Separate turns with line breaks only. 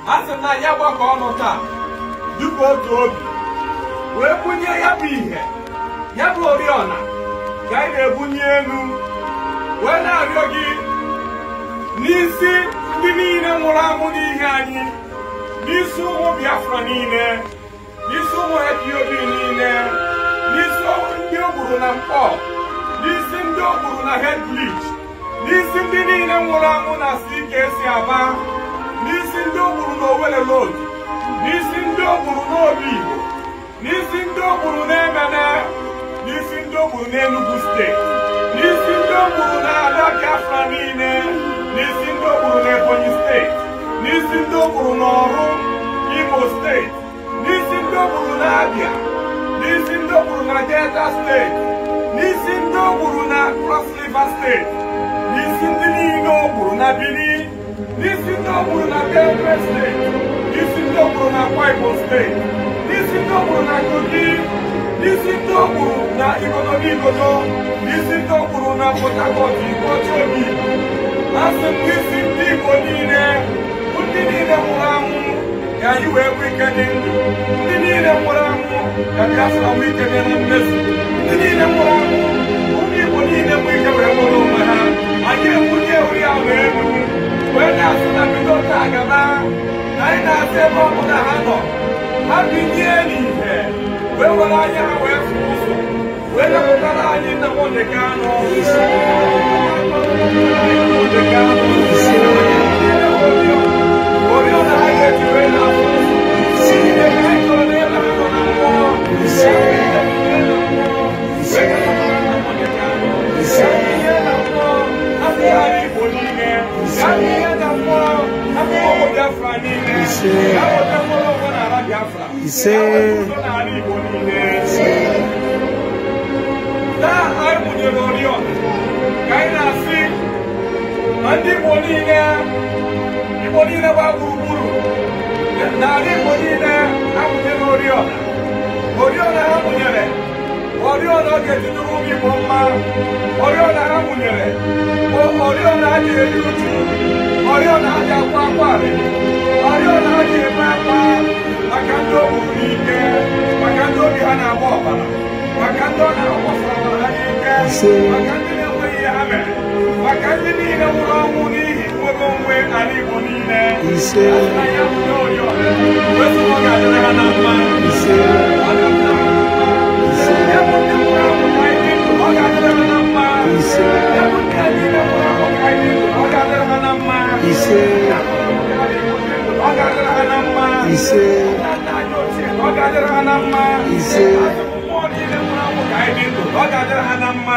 A sị na ya gbakọ ọnụ taa dịka otu obi wee bunye ya bụ ihe, ya bụ oriọna ka anyị na-ebunye elu wee na-arịọ gị n'isi ndị niile nwụrụ anwụ n'ihe anyị, n'isi ụmụ Biafra niile, n'isi ụmụ IPOB niile, n'isi ndị o gburu na Mkpọ, n'isi ndị o gburu na Head Bridge, n'isi ndị niile nwụrụ anwụ na CKC Aba, n'isi ndị o gburu na Owerri Road, n'isi ndị o gburu n'Obi Igbo, n'isi ndị o gburu n'Emene, n'isi ndị o gburu n'Enugu steeti, n'isi ndị o gburu n'ala Biafra niile, n'isi ndị o gburu n'Ebonyi steeti, n'isi ndị o gburu n'Ọrụ Imo steeti, n'isi ndị o gburu n'Abia, n'isi ndị o gburu na Delta steeti, n'isi ndị o gburu na Cross River steeti, n'isi ndị niile o gburu na Benin, n'isi ndị o gburu na Benue steeti, n'isi ndị o gburu na Akwa Ibom steeti, n'isi ndị o gburu na Kogi, n'isi ndị o gburu na Igodomigodo, n'isi ndị o gburu na Port Harcourt, Ikwochi Obi Igbo. Asị m n'isi ndị Igbo niile, ndị niile nwụrụ anwụ ka anyị wee nwee ike dị ndụ, ndị niile nwụrụ anwụ ka Biafra nwee ike dị na mmezu, ndị niile nwụrụ anwụ ụmụ Igbo niile nwee ike wee nwere onwe ha. Anyị ebunye oriọna elu wee na-asị na bido taa gaba na anyị na-asị ebe ọ bụla ha nọ, ha binye n'ihe wee were anya ha wee fụ ụzọ wee lepụtara anyị Nnamdi Kanu. Nnamdi Kanu oriọna ha ga-eji wee na-afụ ụzọ ihe ka anyị chọrọ n'ebe ha nọ na mmụọ. Ihe na mmụọ afụghara Igbo niile, ya ihe na mmụọ afụghị ụmụ Biafra niile, ya weta mkpụrụ ụgwọ n'ala Biafra, ya weta udo n'ala Igbo niile. Taa anyị mụnyere oriọna ka anyị na-asị na ndị Igbo niile, Igbo niile gbaa gburugburu n'ala Igbo niile amụnyere oriọna. Oriọna ha mụnyere, oriọna ọ ga-ejidere ụmụ Igbo mma, oriọna ha mụnyere, oriọna ha ji eri uju, oriọna ha ji akwa akwa arịrị, oriọna ha ji ebe akwa maka ndị o gburu n'ike, maka ndị obi ha na-agba ọbara, maka ndị ọ na-akwasara ọbara ha n'ike, maka ndị na-enweghị ihe ha mere, maka ndị niile nwụrụ ọnwụ n'ihi nwere onwe ala Igbo niile. Ya mụnye oriọna wee sị na ọ ga-adịrị ha na mma. Ọ ga-adịrị ha na mma. Ya bụ ndị nwụrụ anwụ ka anyị dị ndụ, ọ ga-adịrị ha na mma. Ya bụ ndị a niile nwụrụ anwụ ka anyị dị ndụ, ọ ga-adịrị ha na mma. Ya bụ ndị ala Igbo dị ndụ, ọ ga-adịrị ha na mma. Nna nna anyị ochie, ọ ga-adịrị ha na mma. Mmụọ niile nwụrụ anwụ ka anyị dị ndụ, ọ ga-adịrị ha na mma.